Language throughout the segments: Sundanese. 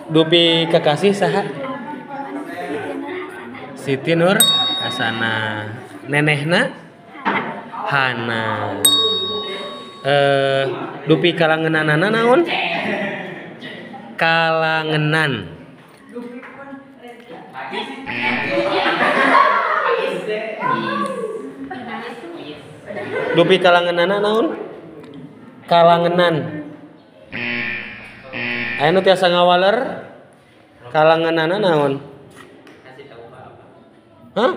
Dupi kekasih saha? Siti Nur Hasanah. Nenehna? Hana. Dupi kalangenanana naon? Kalangenan. Dupi kalangenana naon? Kalangenan. Aya nu tiasa ngawaler? Kalangenana naon? Hah?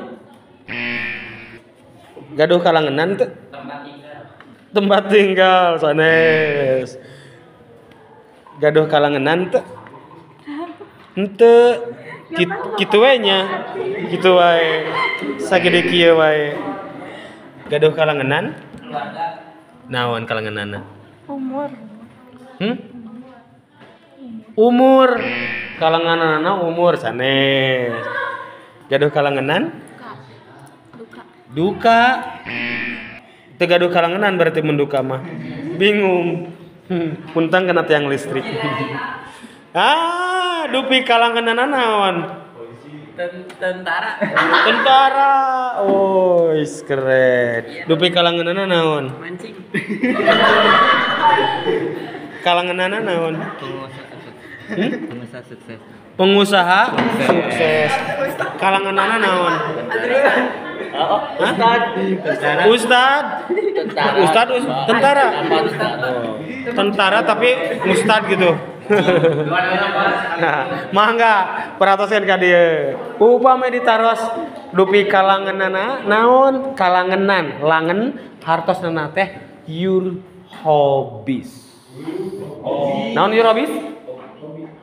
Gaduh kalangenan teu? Tempat tinggal sanes. Gaduh kalangenan teu? Henteu. Kitu we nya. Kitu wae. Sagede kieu wae. Gaduh kalangenan? Naon kalangenanna? Umur. Umur. Kalangenanna umur sanes. Gaduh kalangenan? Duka. Duka. Teu gaduh kalangenan berarti mun duka mah. Bingung. Puntang kena tiang listrik. Ah, dupi kalangenanna naon? Tentara. Tentara. Oh, keren. Dupi kalangenanna naon? Mancing. Kalangenanna naon? Pengusaha sukses. Pengusaha sukses. Pengusaha sukses. Kalangenanna naon? Ustad. Ustad. Ustad, tentara. Tentara tapi ustad gitu. Nah, mangga perhatoskeun ka dieu. Upami ditaros dupi kalangenana naon? Kalangenan, langen hartosna teh your hobbies. Naon your hobbies?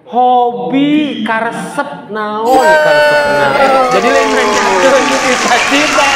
Hobi karesep naon karesepna. Jadi lain nanyakeun cita-cita.